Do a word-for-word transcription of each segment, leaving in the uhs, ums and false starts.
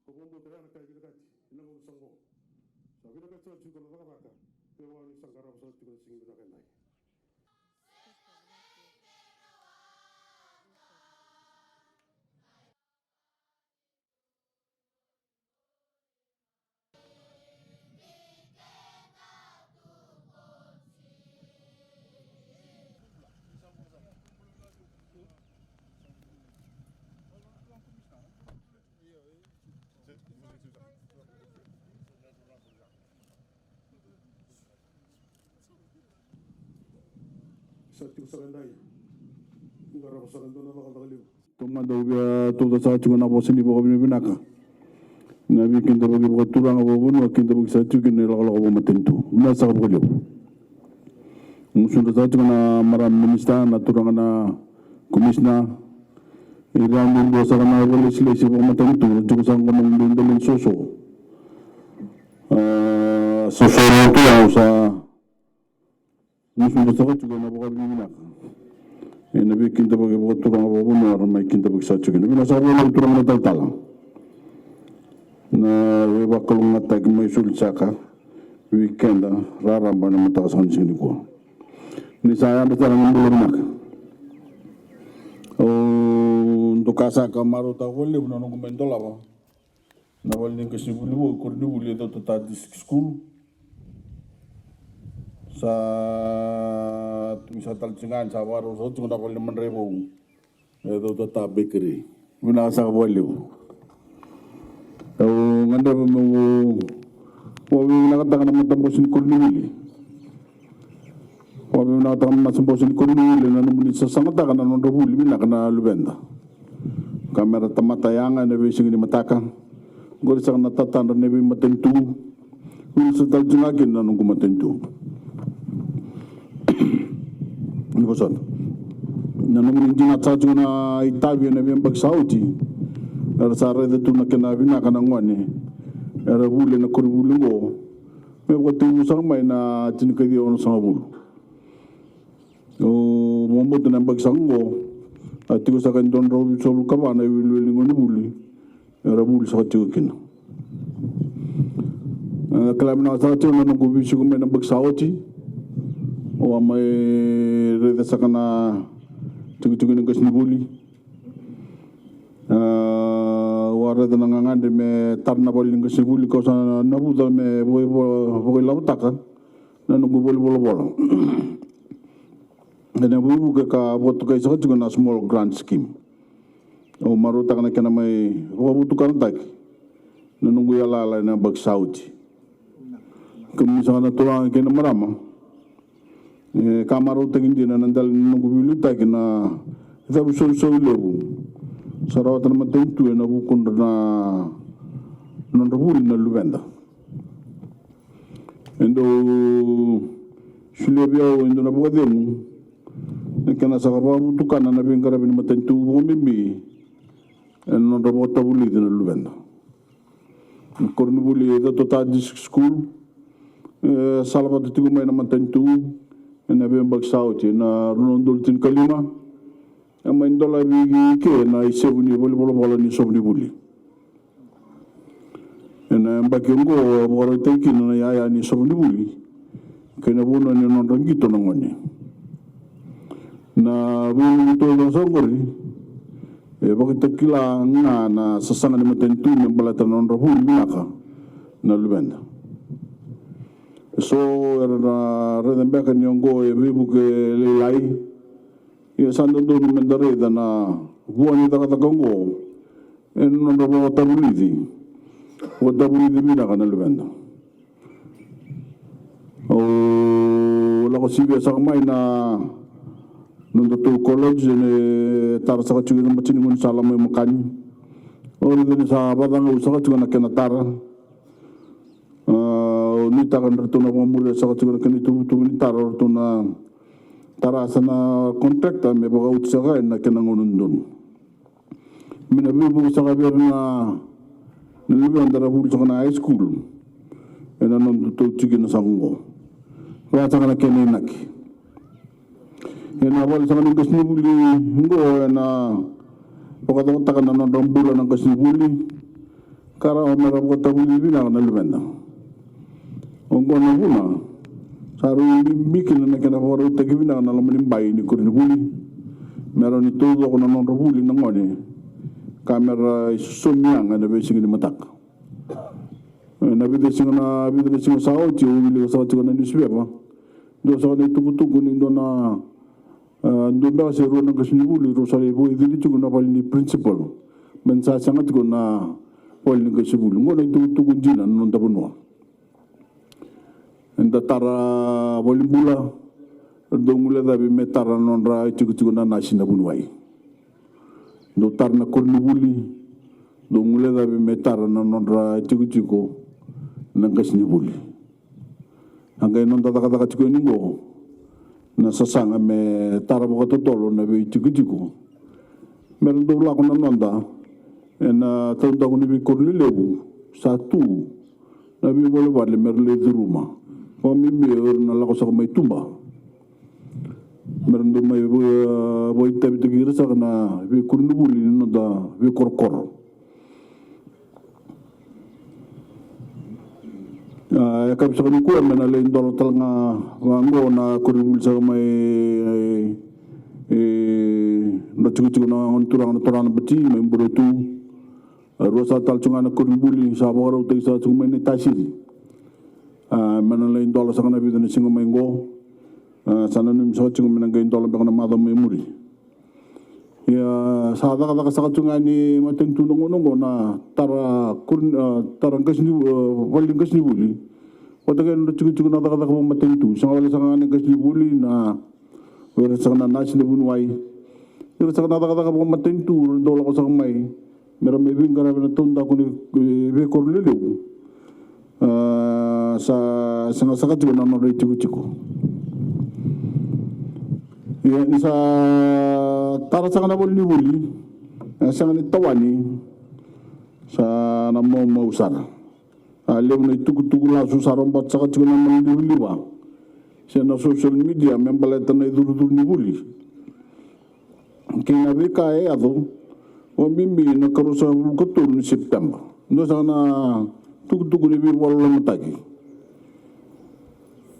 Ko vakabauta ya na ka e vinakati ena gauna saka oqo. Sa vinakati saka tiko na cakacaka, ke vaka ni sa qarava saka tiko na siga vinaka edai. Sa tiko saka edai. Qarava saka dua na cakacaka levu. Taumada au via tauca saka tiko na vosa ni vakavinavinaka. Na veikidavaki vakaturaga vakavanua, kidavaki saka tiko kina na ilakolako vakamatanitu. Vinaka saka vakalevu. Gusudra saka tiko na marama minisita, na turaga na komisina. Ira na dua saka na vakalesilesi vakamatanitu, ra tiko saka qo na dua dela ni soso. A, soso na tu au sa Gusudra saka tiko na vakavinavinaka ena veikidavaki vakaturaga vakavanua era mai kidavaki saka tiko kina. Vinaka saka vakalevu turaga na talatala. Na veivakalougatataki mai soli saka vei keda raraba ena mataka saka ni siga nikua. Ni sa yadra sara na bula vinaka. Au doka saka, marautaka vakalevu na noqu mai dolava na vale ni qasenivuli vou e koronivuli e Cautatā District School. Sa tu, sa tale tiko ga ni sa vakarau saka tiko na vale ni madrai vou e Cautatā Bakery. Vinaka saka vakalevu. Au gadreva meu vakavinavinakataka na matabose ni koronivuli. Vakavinavinakataka na matabose ni koronivuli ena nomuni sasagataka na nodra vuli vinaka na luveda. Ka mera tamata yaga ena veisiga ni mataka. Qori saka na tatadra na veimatanitu. Wili saka tale tiko ga kina na noqu matanitu. Ni vosota. Na nomuni dinata saka tiko na itavi ena veiyabaki sa oti. Era sa raica tu na kena vinaka na gone era vuli ena koronivuli oqo. Me vakatekivu saka mai na tinikaciwa onosagavulu. Au vakabauta na yabaki saka oqo, a tiko saka e dua na drau vitusagavulu ka va na iwiliwili ni gonevuli era vuli saka tiko kina. E, kila vinaka saka tiko na noqu veisiko mai na yabaki sa oti. Au a mai raica saka na tikotiko ni qasenivuli. A, au a raica na gagadre me tara na vale ni qasenivuli, kau sa navuca me vaka-, vaka-, vakailavotaka na noqu valenivolavola. Ena veivuke ka vakatokai saka tiko na small grant scheme. Au marautaka na kena mai vakavotukanataki na noqu yalayala ena yabaki sa oti. Kemuni saka na turaga kei na marama, e ka marautaki dina na dela ni noqu veiliutaki na cavusausau levu sa rawata na matanitu ena vukudra na nodra vuli na luveda. E dau solia vei au e dua na vakacegu na kena saka vakavutukana na veiqaravi ni matanitu, vakabibi ena nodra vakatavulici na luveda. Na koronivuli e Cautatā District School, e salavata tiko mai na matanitu ena veiyabaki sa oti, ena rua na udolu tinikalima. E mai dolavi ke na isevu ni valenivolavola ni sovo ni vuli. Ena yabaki oqo e vakarautaki kina na iyaya ni sovo ni vuli kei na vanua ni nodra qito na gone. Na veivuke taucoko saka oqori e vakatakila ga na sasaga ni matanitu me baleta na nodra vuli vinaka na luveda. So era na raica beka ni oqo e veivuke lailai. Ia sa dodonu meda raica na vua ni cakacaka oqo ena nodra vakatavulici, vakatavulici vinaka na luveda. Au lako sivia saka mai na nodatou college e tara saka tiko na bati ni gaunisala mai Makani. Au raica ni sa vakacagau saka tiko na kena tara. A, au nuitaka ni ratou na vakamuria saka tiko na kena ituvatuva ni tara, o ratou na tara saka na contractor me vakaoti saka ena kena gauna dodonu. Me na veivuke saka vei ira na, na luveda ra vuli saka na high school ena nodatou tikina saka oqo. Vaka saka na kena inaki. Ena vale saka ni qasenivuli oqo ena vakacokotaka na nodra bula na qasenivuli. ka rawa me ra vakatavulici vinaka na luveda. Oqo na vuna sa rui bibi kina na kena vakarautaki vinaka na loma ni bai ni koronivuli me rawa ni taucoko na nodra vuli na gone ka me ra isosomi yaga ena veisiga ni mataka. Ena vica siga na vica na siga sa oti au wilika saka tiko na niusipepa, dua saka na itukutuku ni dua na, a, dua beka se rua na qasenivuli rau sa lai vakaicili tiko na vale ni principal me na sa sega tiko na vale ni qasenivuli. Oqo na itukutuku dina na noda vanua. Eda tara valenibula, dau guilecavi me tara na nodra itikotiko na nasi na vuniwai. Dau tara na koronivuli, dau guilecavi me tara na nodra itikotiko na qasenivuli. A qai noda cakacaka tiko yani oqo na sasaga me tara vakatotolo na veitikotiko me ra dau lako na noda ena taudaku ni veikoro lelevu sa tu na veivalevale me ra lai curuma, vakabibi o ira na lako saka mai tuba, me ra dau mai vakaitavitaki ira saka na veikoronivuli ni noda veikorokoro. A, e kapi saka nikua me na lai dola tale ga vaqo na koronivuli saka mai, e, e, na tikotiko na gone turaga na Turaga na Bati mai Buretu. A, rua sa tale tu ga na koronivuli sa vakarautaki saka tiko mai na itasiri. A, me na lai dola saka na vica na siga mai qo. A, sa nanumi saka tiko me na qai dola beka na macawa mai muri. Ia sa cakacaka saka tu ga ni matanitu na gauna oqo na tara koron-, a, tara qasenivuli, a, vale ni qasenivuli. Vata kei na tikotiko na cakacaka vakamatanitu, sega wale saka ga na qasenivuli, na, o ira saka na nasi na vuniwai. Ira saka na cakacaka vakamatanitu ra dau lako saka mai me ra mai veiqaravi na taudaku ni, e, veikoro lelevu. A, sa sega saka tiko na nodra itikotiko. Ia ni sa tara saka na valenivuli, e sega ni tawani, sa na maumau sara. A, levu na itukutuku lasu sa robota saka tiko na malivaliva se na social media me baleta na icurucuru ni vuli kei na veika e yaco, vakabibi na karua sagavulu ka tolu ni Sepiteba. Dua saka na tukutuku ni veivakalolomataki.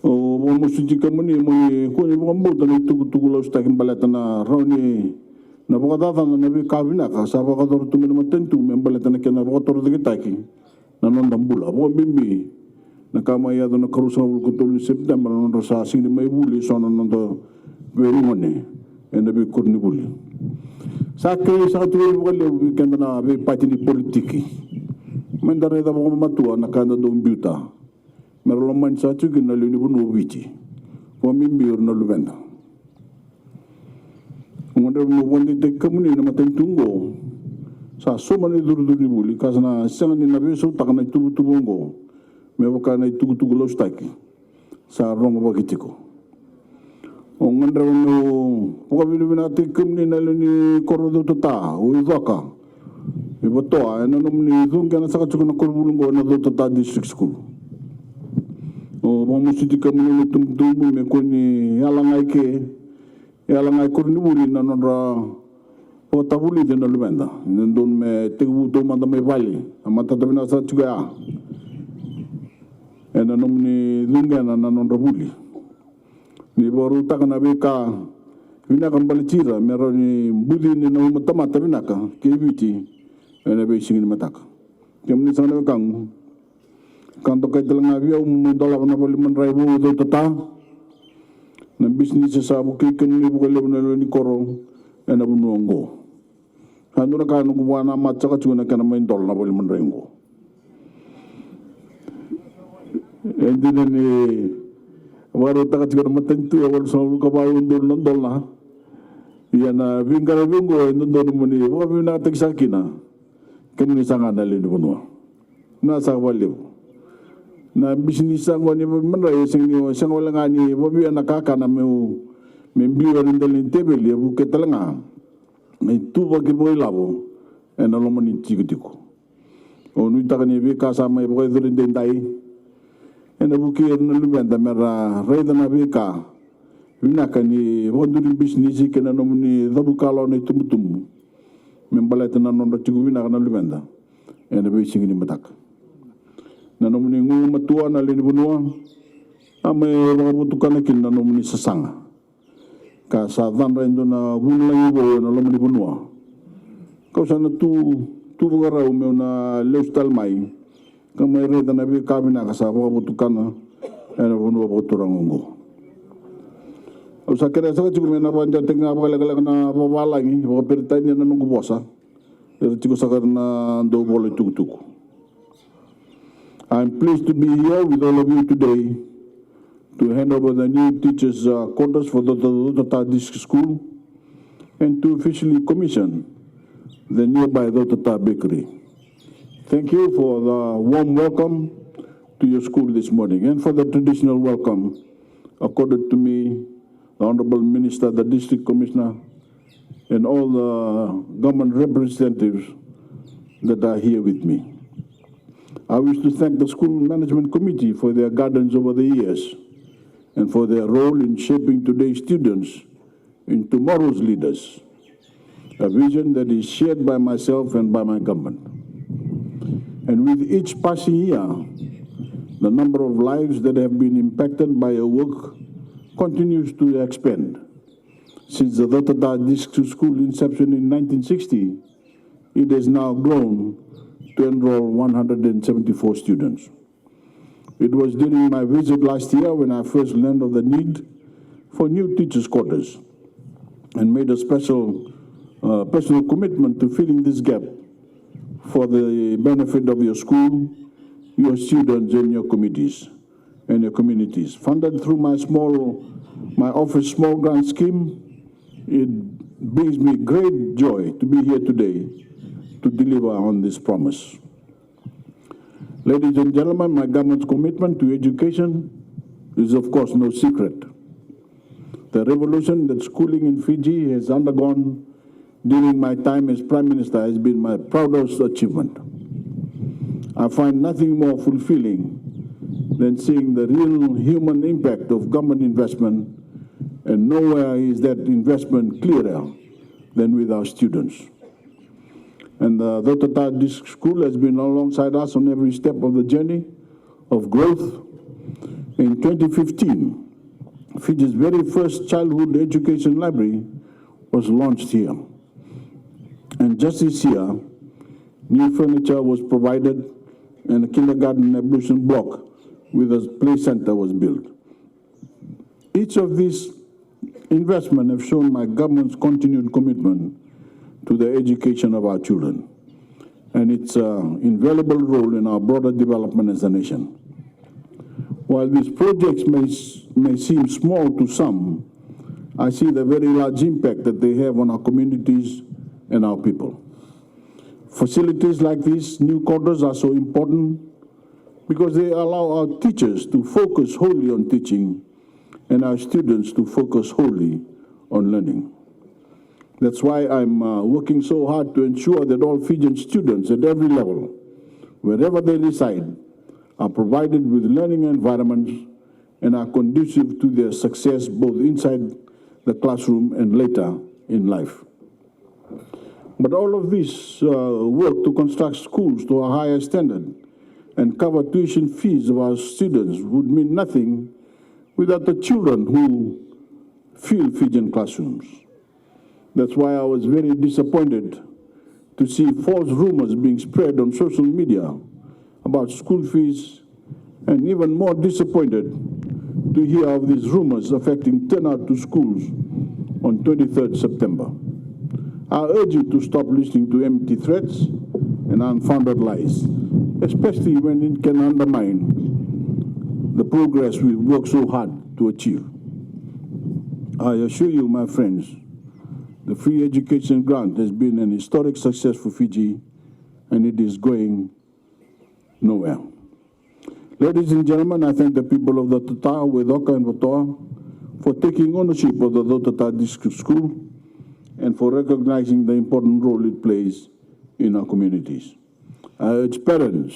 Au vakamasuti kemuni mo ni kua ni vakabauta na itukutuku lasutaki baleta na rawa ni na vakacacana na veika vinaka sa vakayacora tu mai na matanitu me baleta na kena vakatorocaketaki na noda bula, vakabibi na ka mai yaco na karua sagavulu ka tolu ni Sepiteba, na nodra sa sega ni mai vuli eso na noda veigone ena veikoronivuli. Sa kerei saka tiko vakalevu vei keda na veipati ni politiki me da raica vakamatua na ka eda dau biuta me ra lomani saka tiko kina na lewe ni vanua o Viti, vakabibi o ira na luveda. Au gadreva meu vakadeitaki kemuni na matanitu oqo. Sa sauma na icurucuru ni vuli ka sa na sega ni na veisautaka na ituvatuva oqo me vaka na itukutuku lasutaki sa rogovaki tiko. Au gadreva meu vakavinavinakataki kemuni na lewe ni koro Cautata, o Icoka, i Vatoa, ena nomuni cuqena saka tiko na koronivuli oqo ena Cautata District School. Au vakamasuti kemuni na itubutubu me kua ni yala ga i ke, yala ga i koronivuli na nodra vakatavulici na luveda. E dodonu me tekivu taumada mai vale, a matata vinaka saka tiko ya. Ena nomuni cuqena na nodra vuli ni vakarautaka na veika vinaka baleti ira me rawa ni bucini na uma tamata vinaka kei Viti ena veisiga ni mataka. Kemuni saka na wekaqu, ka dokai tale ga vei au meu dolava na vale ni madrai vou e Cautata. Na bisinisi sa vukei kemuni vakalevu na lewe ni koro ena vanua oqo. Sa dua na ka noqu vakanamata saka tiko na kena mai dola na vale ni madrai oqo. E dina ni vakarautaka tiko na matanitu e walusagavulu ka va udolu na dola. Ia na veiqaravi oqo e dodonu mo ni vakavinakataki saka kina kemuni saka ga na lewe ni vanua. Na saka vakalevu na bisinisi saka oqo ni vale ni madrai, e sega ni, sega wale ga ni vakavia na kakana meu, me biu ena dela ni teveli, e vukea tale ga na ituvaki vakailavo ena loma ni tikotiko. Au nuitaka ni veika sa mai vakayacori edaidai ena vukei ira na luveda me ra raica na veika vinaka ni vakaduri bisinisi kei na nomuni cavuikalawa na itubutubu me baleta na nodra tiko vinaka na luveda. ena veisiga ni mataka. Na nomuni gugumatua na lewe ni vanua, a mai vakavotukana kina na nomuni sasaga. Ka sa cadra e dua na vulagi vou ena loma ni vanua. Kau sa na tu, tu vakarau meu na lesu tale mai ka mai raica na veika vinaka sa vakavotukana ena vanua vakaturaga oqo. Au sa kerea saka tiko me na vakadewataki ga vakalekaleka na vakavalagi, vakaperitania na noqu vosa. Era tiko saka na dau vola itukutuku. I'm pleased to be here with all of you today to hand over the new teachers' uh, quarters for the Dr. Dr. Tata District School and to officially commission the nearby Dr. Tata Bakery. Thank you for the warm welcome to your school this morning and for the traditional welcome accorded to me, the Honorable Minister, the District Commissioner, and all the government representatives that are here with me. I wish to thank the School Management Committee for their guidance over the years and for their role in shaping today's students and tomorrow's leaders, a vision that is shared by myself and by my government. And with each passing year, the number of lives that have been impacted by your work continues to expand. Since the Dr. Tata District School inception in nineteen sixty, it has now grown to enroll one hundred and seventy-four students. It was during my visit last year when I first learned of the need for new teachers' quarters and made a special uh, personal commitment to filling this gap for the benefit of your school, your students, and your committees and your communities. Funded through my small, my office small grant scheme, it brings me great joy to be here today to deliver on this promise. Ladies and gentlemen, my government's commitment to education is, of course, no secret. The revolution that schooling in Fiji has undergone during my time as Prime Minister has been my proudest achievement. I find nothing more fulfilling than seeing the real human impact of government investment, and nowhere is that investment clearer than with our students. And the Dr. Tata District School has been alongside us on every step of the journey of growth. In twenty fifteen, Fiji's very first childhood education library was launched here. And just this year, new furniture was provided and a kindergarten ablution block with a play center was built. Each of these investments have shown my government's continued commitment to the education of our children and its uh, invaluable role in our broader development as a nation. While these projects may, may seem small to some, I see the very large impact that they have on our communities and our people. Facilities like these new quarters are so important because they allow our teachers to focus wholly on teaching and our students to focus wholly on learning. That's why I'm uh, working so hard to ensure that all Fijian students at every level, wherever they reside, are provided with learning environments and are conducive to their success both inside the classroom and later in life. But all of this uh, work to construct schools to a higher standard and cover tuition fees of our students would mean nothing without the children who fill Fijian classrooms. That's why I was very disappointed to see false rumors being spread on social media about school fees, and even more disappointed to hear of these rumors affecting turnout to schools on twenty-third September. I urge you to stop listening to empty threats and unfounded lies, especially when it can undermine the progress we work so hard to achieve. I assure you, my friends, the free education grant has been an historic success for Fiji, and it is going nowhere. Ladies and gentlemen, I thank the people of the Tata, Wetoka and Vatoa for taking ownership of the Tata District School and for recognizing the important role it plays in our communities. I urge parents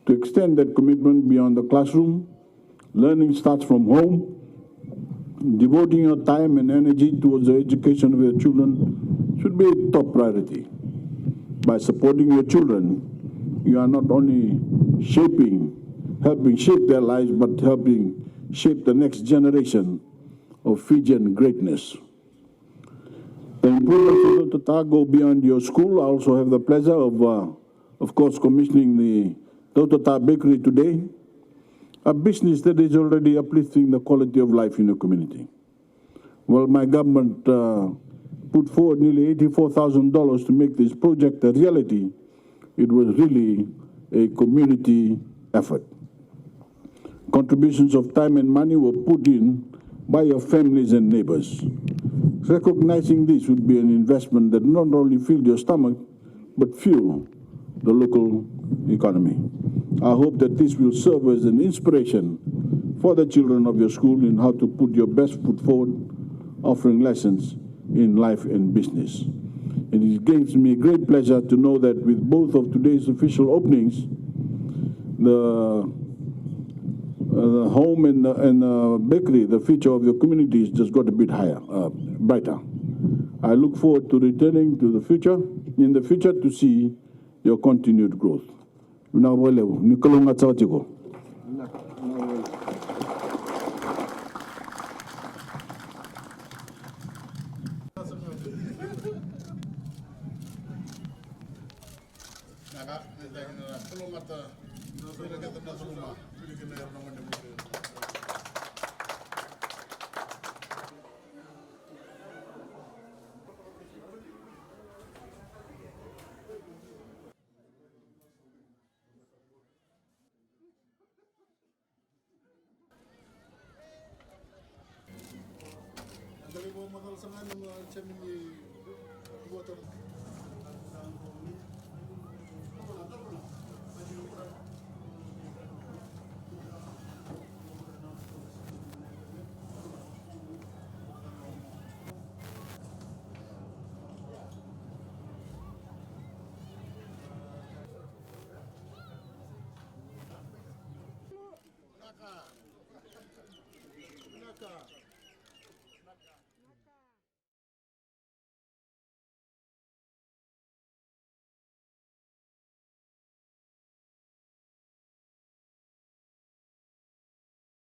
to extend that commitment beyond the classroom. Learning starts from home. Devoting your time and energy towards the education of your children should be a top priority. By supporting your children, You are not only shaping, helping shape their lives, but helping shape the next generation of Fijian greatness. The improvements of Tautata go beyond your school. I also have the pleasure of, uh, of course, commissioning the Tautata Bakery today, a business that is already uplifting the quality of life in your community. Well, my government, uh, put forward nearly eighty-four thousand dollars to make this project a reality. It was really a community effort. Contributions of time and money were put in by your families and neighbors. Recognizing this would be an investment that not only filled your stomach, but fuel the local economy. I hope that this will serve as an inspiration for the children of your school in how to put your best foot forward, offering lessons in life and business. And it gives me great pleasure to know that with both of today's official openings, the, uh, the home and the, and the bakery, the future of your community is just got a bit higher, uh, brighter. I look forward to returning to the future, in the future, to see your continued growth. Vinaka vakalevu, ni kalougata saka tiko.